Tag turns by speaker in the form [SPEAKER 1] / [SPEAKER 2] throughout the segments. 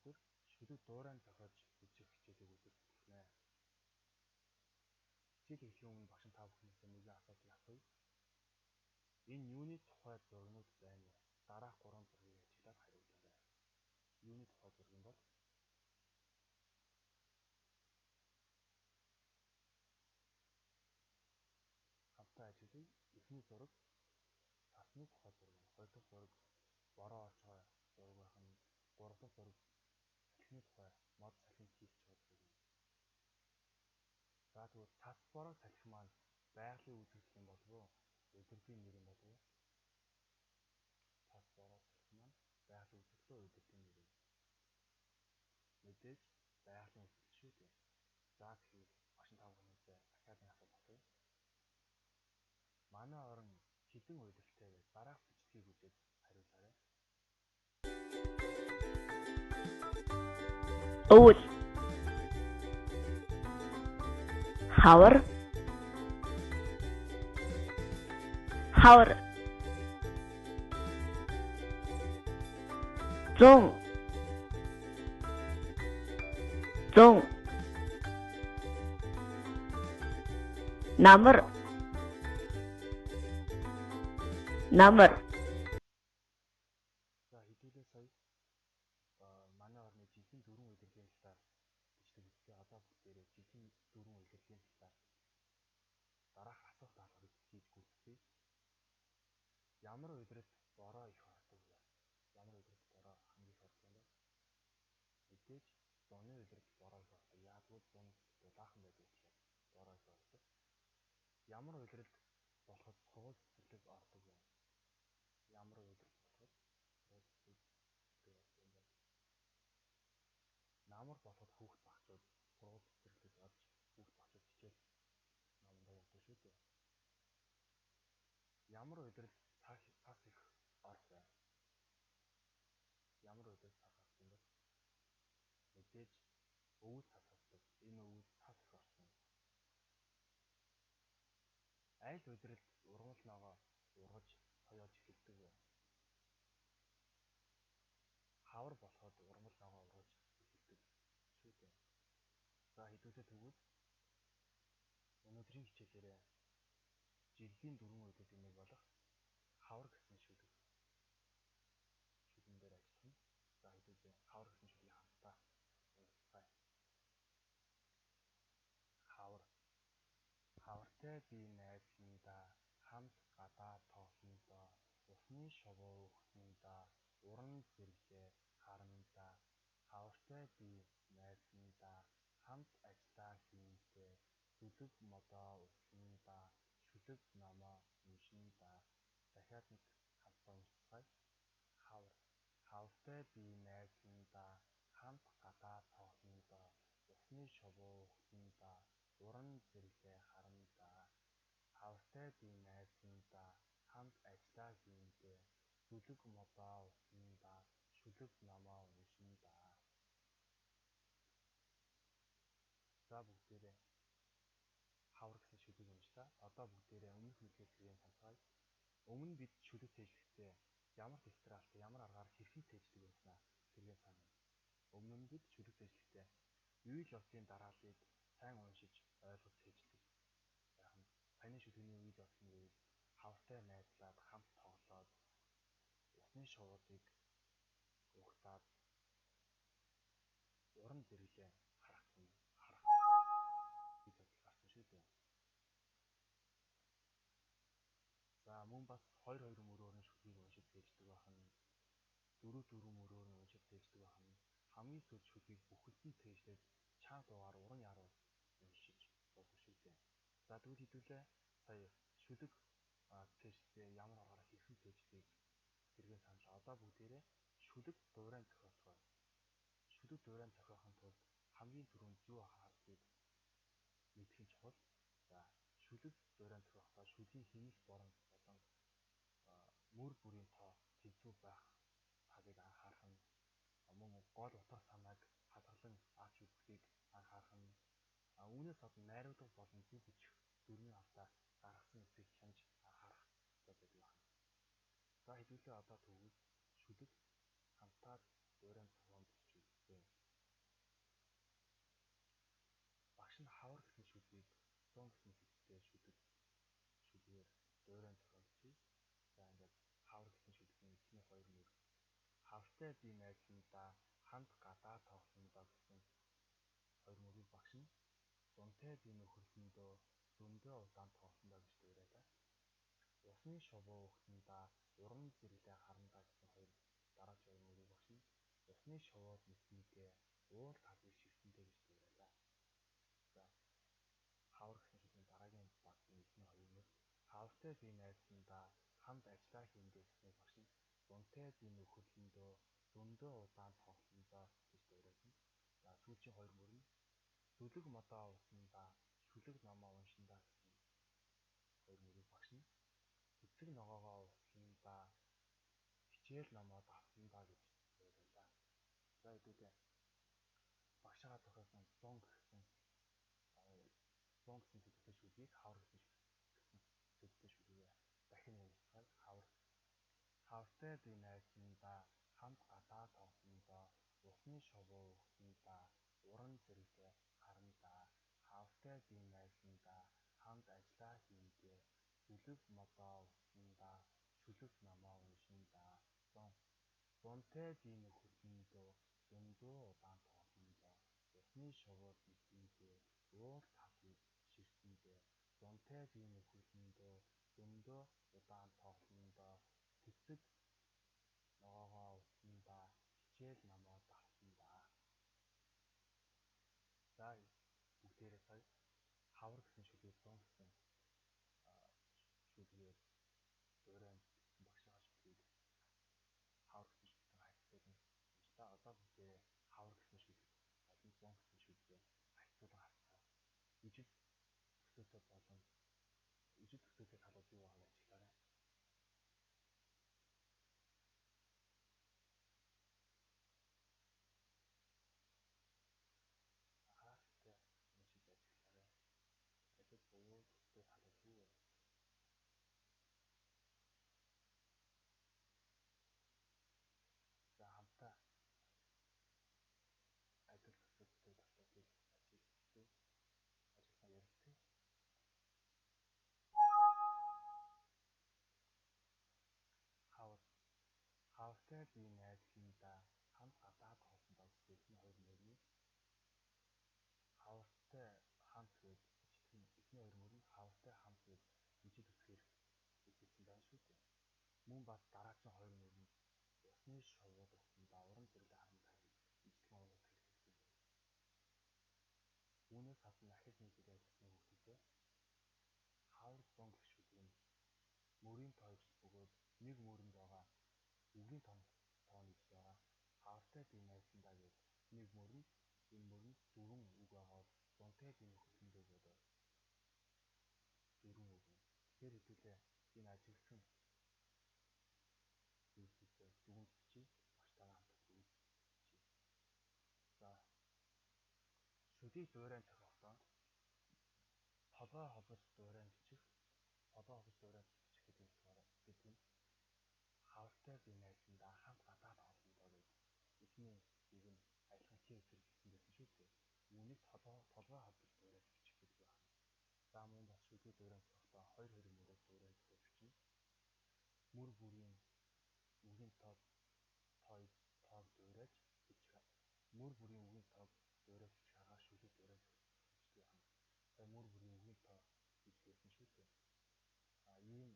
[SPEAKER 1] Өнөөдөр шүлэг дуурайн зохиож бичих хичээлийг үзэх болно. Хичээл эхлэхийн өмнө багш нь та бүхнээсээ нэгэн асуултыг асууя. Энэ юуны тухай зургнууд байна вэ? Дараах 3 зургийг ажиглаад хариулаарай. Юуны тухай зураг юм бол? Хамтдаа ажиглая. Эхний зураг цасны тухай зураг байна. Хоёр дахь зураг бороо орж байгаа зураг байх нь. Гурав дахь зураг салхины тухай мод салхинд хийлж байгаа зураг юм. За тэгвэл цас бороо салхи маань байгалийн үзэгдэл юм болов уу? Улирлын нэр юм болов уу? Цас бороо салхи маань байгалийн үзэгдэл үү, улирлын нэр юм? Мэдээж байгалийн үзэгдэл шүү дээ. За тэгэхээр багш нь та бүхнээсээ дахиад нэг асуулт асууя. Манай орон хэдэн улиралтай вэ? Дараах бичлэгийг үзээд хариулаарай.
[SPEAKER 2] Өвөл, хавар, хавар, зун, зун, намар, намар.
[SPEAKER 1] За хэдүүлээ сая манай орны жилийн 4 улирлын талаар бичлэг үзлээ. Одоо бүгдээрээ жилийн 4 улирлын талаар дараах асуулт даалгаврыг хийж гүйцэтгэе. Ямар улиралд бороо их ордог вэ? Ямар улиралд бороо хамгийн их ордог юм бэ? Мэдээж зуны улиралд бороо их ордог. Яагад зун дулаахан байдаг болохоор бороо их ордог. Ямар улиралд болоход сургууль цэцэрлэг ордог вэ? Ямар улиралд болоход сургууль цэцэрлэг ордог юм бэ? Намар болоход хүүхд багчууд сургууль цэцэрлэгт орж хүүхд багчууд хичээл номондоо явдаг шүү дээ. Ямар улиралд цас их орох вэ? Ямар улиралд цас орох юм бэ? Мэдээж өвөл цас ордог. Энэ өвөл цас их орсон. Аль улиралд ургамал ногоо ургаж соёож эхэлдэг вэ? Хавар болоход ургамал ногоо ургаж эхэлдэг шүү дээ. За хэдүүлээ тэгвэл өнөөдрийн хичээлээрээ жилийн 4 улирлын нэг болох хавар гэсэн шүлэг шүлгэн дээр ажиллах нь. За хэдүүлээ хавар гэсэн шүлгийг хамтдаа уншицгаая. Хавар. Хавартай би найзлан даа, хамт гадаа тоглоно доо, усны шувуу өгсөн даа, уран зэрэглээ харна даа. Хавартай би найзлан даа, хамт ажлаа хийнэ дээ, зүлэг модоо услана даа, шүлэг номоо уншина даа. Дахиад нэг хамтдаа уншицгаая. Хавар. Хавартай би найзлан даа, хамт гадаа тоглоно доо, усны шувуу өгсөн даа, уран зэрэглээ харна даа. Хавартай би найзлан даа, хамт ажлаа хийнэ дээ, зүлэг модоо услана даа, шүлэг номоо уншина даа. За бүгдээрээ хавар гэсэн шүлгийг уншлаа. Одоо бүгдээрээ өмнөх мэдлэгээ сэргээн санацгаая. Өмнө бид шүлэг цээжлэхдээ ямар театралтай, ямар аргаар хэрхэн цээжлдэг байснаа сэргээн санана. Өмнө нь бид шүлэг цээжлэхдээ үйл явдлын дарааллыг сайн уншиж ойлгож цээжлдэг байх нь. Саяны шүлгэний үйл явдал нь гэвэл хавартай найзлаад хамт тоглоод усны шувуудыг угтаад уран зэрэглээ харах үйл явдал гарсан шүү дээ. За мөн бас 2 2 мөрөөр нь шүлгийг уншиж цээждэг байх нь, 4 4 мөрөөр нь уншиж цээждэг байх нь, хамгийн сүүлд шүлгийг бүхэлд нь цээжлээд чанга дуугаар уран яруу уншиж болдог шүү дээ. За тэгвэл хэдүүлээ сая шүлэг цээжлэхдээ ямар аргаар хэрхэн цээжлэхийг сэргээн саналаа. Одоо бүгдээрээ шүлэг дуурайн зохиоцгоё. Шүлэг дуурайн зохиохын тулд хамгийн түрүүнд юу анхаарахыг мэдэх нь чухал. За шүлэг дуурайн зохиохдоо шүлгийн хэмнэл болон мөр бүрийн тоо тэнцвэр байх талыг анхаарах нь, мөн гол утга санааг хадгалан авч үзэхийг анхаарах нь, үүнээс гадна найруулга болон зүй бичих дүрмийн алдаа гаргасан эсэхийг хянаж анхаарах ёстой байдаг байна. За хэдүүлээ одоо тэгвэл шүлэг хамтдаа дуурайн зохион бичиж үзье. зун гэсэн сэдвтэй шүлэг шүлгээр дуурайн зохион бичье. За ингээд хавар гэсэн шүлгийн эхний хоёр мөр хавартай би найзландаа хамт гадаа тоглоно гэсэн хоёр мөрийг багш нь зунтай би нөхөрлөндөө зөндөө удаан тоглоно гэж дуурайлаа. Усны шувуу ухтандаа уран зэрэглээ харандаа гэсэн хоёр дараач хоёр мөрийг багш нь усны шувууд мэдсэндээ уул талыг ширтэндээ гэж дуурайлаа. За хавар гэсэн шүлгийн дараагийн багийн эхний хоёр мөр хавартай би найзландаа хамт ажиллаа хийндээ гэснийг багш нь зунтай би нөхөрлөндөө зөндөө удаан тоглоно гэж дуурайлна. За сүүлчийн хоёр мөр нь зүлэг модоо усандаа шүлэг номоо уншиндаа гэсэн хоёр мөрийг багш нь цэцэг ногоогоо усландаа хичээл номоо давтандаа гэж дуурайлаа. За хэдүүлээ багшаагаа зохиосон зун гэсэн сэдвтэй шүлгийг хавар гэсэн сэдвтэй шүлгээ дахин уншицгаая. Хавар хавартай би найзландаа хамт гадаа тоглоно усны шувуу ухтандаа уран зэрэглээ харандаа хавартай би найзландаа хамт ажиллаа хийндээ зүлэг модоо усандаа шүлэг номоо уншиндаа зун зунтай би нөхөрлөндөө зөндөө удаан тоглоно усны шувууд мэдсэндээ уул талыг ширтэндээ зунтай би нөхөрлөндөө зөндөө удаан тоглоно цэцэг ногоогоо усандаа хичээл номоо давтандаа. За бүгдээрээ сая хавар гэсэн шүлгийг зун гэсэн шүлгээр дуурайн багшийнхаа шүлгийг хавар гэсэн шүлэгтэй харьцуулан уншлаа. Одоо бүгдээрээ хавар гэсэн шүлэг болон зун гэсэн шүлгээ харьцуулан харцгаая. Ижил төсөөтэй болон ижил төсөөтэй талууд юу байгааг ажиглаарай. Анхааралтай уншиж ажиглаарай. Ажил буюу төстэй талууд юу вэ? За хамтдаа адил төсөөтэй талуудыг ажиглан ярилцъя. Хавар хавартай би найзландаа хамт гадаа тоглоно гэсэн эхний хоёр мөрний хавартай хамт гэж эхний хоёр мөр нь хавартай хамт гэж ижил үсгээр бичсэн байна шүү дээ. Мөн бас дараагийн хоёр мөр нь усны шувууд усандаа уран зэрэглээ харандаа гэж ижилхэн уурыг хэрэглэсэн байна. Үүнээс гадна ахиж нийлээд ажилласан хүүхдүүдээ хавар зун гэх шүлэг нь мөрийн тоо ижил бөгөөд нэг мөрөнд байгаа үгийн тоо нь ижил байгаа. Хавартай би найзландаа гэж нэг мөрөнд энэ мөрөнд дөрвөн үг байгаа бол зунтай би нөхөрлөндөө гэдэг дөрвөн үг. Тэгэхээр хэдүүлээ энэ ажигласан зүйлсийг дүгнж бичье. Багштайгаа хамт дүгнж бичье. За шүлгийг дуурайн зохиохдоо толгой холбож дуурайн бичих, толгой холбож дуурайн бичих гэдэг нь болохоор гэдэг нь хавартай би найзландаа хамт гадаа тоглоно гэж эхний үг нь адилхан хээ зэрэг хэлсэн байсан шүү дээ. Үүнийг толгой холбож дуурайж бичих гэдэг байна. За мөн бас шүлгийг дуурайн зохиохдоо хоёр хоёр мөрөөр дуурайж бичнэ. Мөр бүрийн үгийн тоог дуурайж бичих. Мөр бүрийн үгийн тоог дуурайж бичих аргаар шүлгийг дуурайж бичдэг байна. Сая мөр бүрийн үгийн тоо гэж хэлсэн шүү дээ. А ийм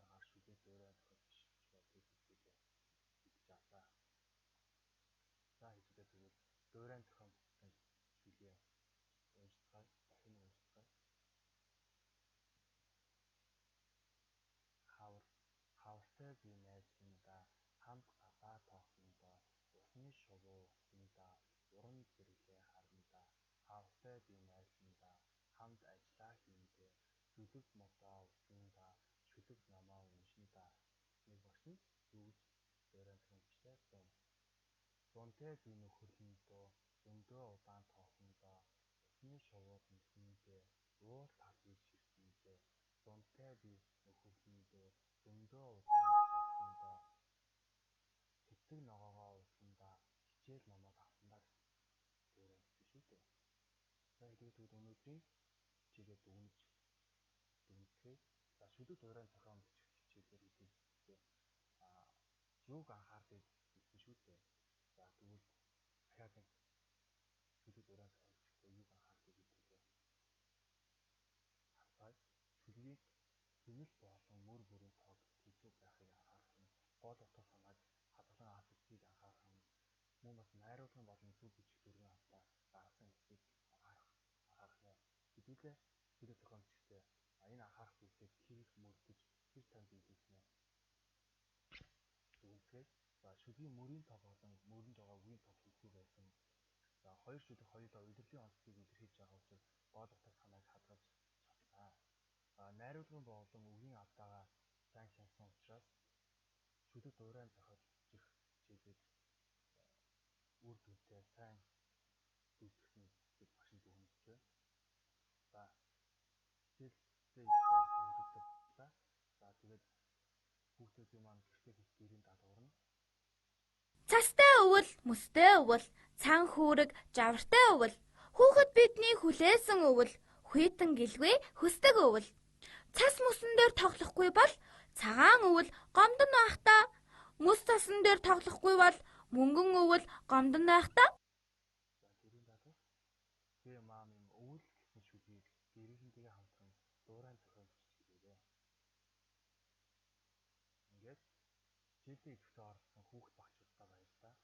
[SPEAKER 1] аргаар шүлгийг дуурай зохиож бичих болдгийг хэдүүлээ мэдж авлаа. За хэдүүлээ тэгвэл дуурайн зохион бичсэн шүлгээ уншицгаая. Дахин уншицгаая. Хавар хавартай би найзландаа хамт гадаа тоглоно усны шувуу усандаа уран зэрэглээ харандаа хавартай би найзландаа хамт ажиллаа хийндээ зүлэг модоо усандаа шүлэг номоо уншиндаа нэг багш нь юу гэж дуурайн зохион бичлээ. Зун зунтай би нөхөрлөндөө зөндөө удаан тоглоно усны шувууд мэдсэндээ уул талыг ширтэндээ зунтай би нөхөрлөндөө зөндөө удаан тоглоно цэцэг ногоогоо усандаа хичээл номоо давтандаа гэсэн дуугарсан шүү дээ. За тэгвэл өнөөдрийн хичээлээ дүгнэцгээе. За, шүлэг дуурайн зохион бичих хичээлээр хэдүүлээ юуг анхаардыг гэсэн шүү дээ. За, тэгвэл дахиад нэг шүлэг дуурайн зохион бичихдээ юуг анхаардыг хэдүүлээ харцгаая. Шүлгийг зэмэл болон мөр бүрийн тоог тэнцүү байхыг анхаарах нь, гол утга санааг хадгалан авах анхаарах нь, мөн бас найруулгын болон зөв бичих дүрмийн алдаа гаргасан эсэхийг анхаарах нэ. Хэдүүлээ шүлэг зохион бичихдээ энэ анхаарах зүйлсийг хэрэг мөрдөж хэр сайн биелүүлэх нэ. Дүгнэцгээе. За, шүлгийн мөрийн тоо болон мөрөнд байгаа үгийн тоо тэнцүү байсан. За, хоёр шүлэг хоёулаа улирлын онцлогийг илэрхийлж байгаа учраас гол утга санааг хадгалж чадсан. Найруулгын болон үгийн алдаагаа сайн хянасан учраас шүлэг дуурайн зохиож бичих хичээлийг үр дүнтэй сайн гүйцэтгэсэн гэж багш нь дүгнэж байна. За, хичээлдээ идэвхтэй орсон хүүхдүүдэд баярлалаа. За, тэгээд хүүхдүүдийн маань гэртээ хийх гэрийн даалгавар нь
[SPEAKER 3] Цастай өвөл, мөстэй өвөл, цан хүүрэг, жавартай өвөл, хүүхэд бидний хүлээсэн өвөл, хүйтэн гэлгүй хөсдөг өвөл. Цас мөсөн дээр тоглохгүй бол цагаан өвөл гомдон байх та. Мөс цасан дээр тоглохгүй бол мөнгөн өвөл гомдон байх та.
[SPEAKER 1] За, гэрийн даалгавар. Би маам юм өвөл гэсэн шүлгийг гэрийнхэнтэйгээ хамтран дуурайн зохион бичиж ирээрэй. Ингээд хичээлдээ идэвхтэй оролцсон хүүхэд багчуудаа баярлалаа.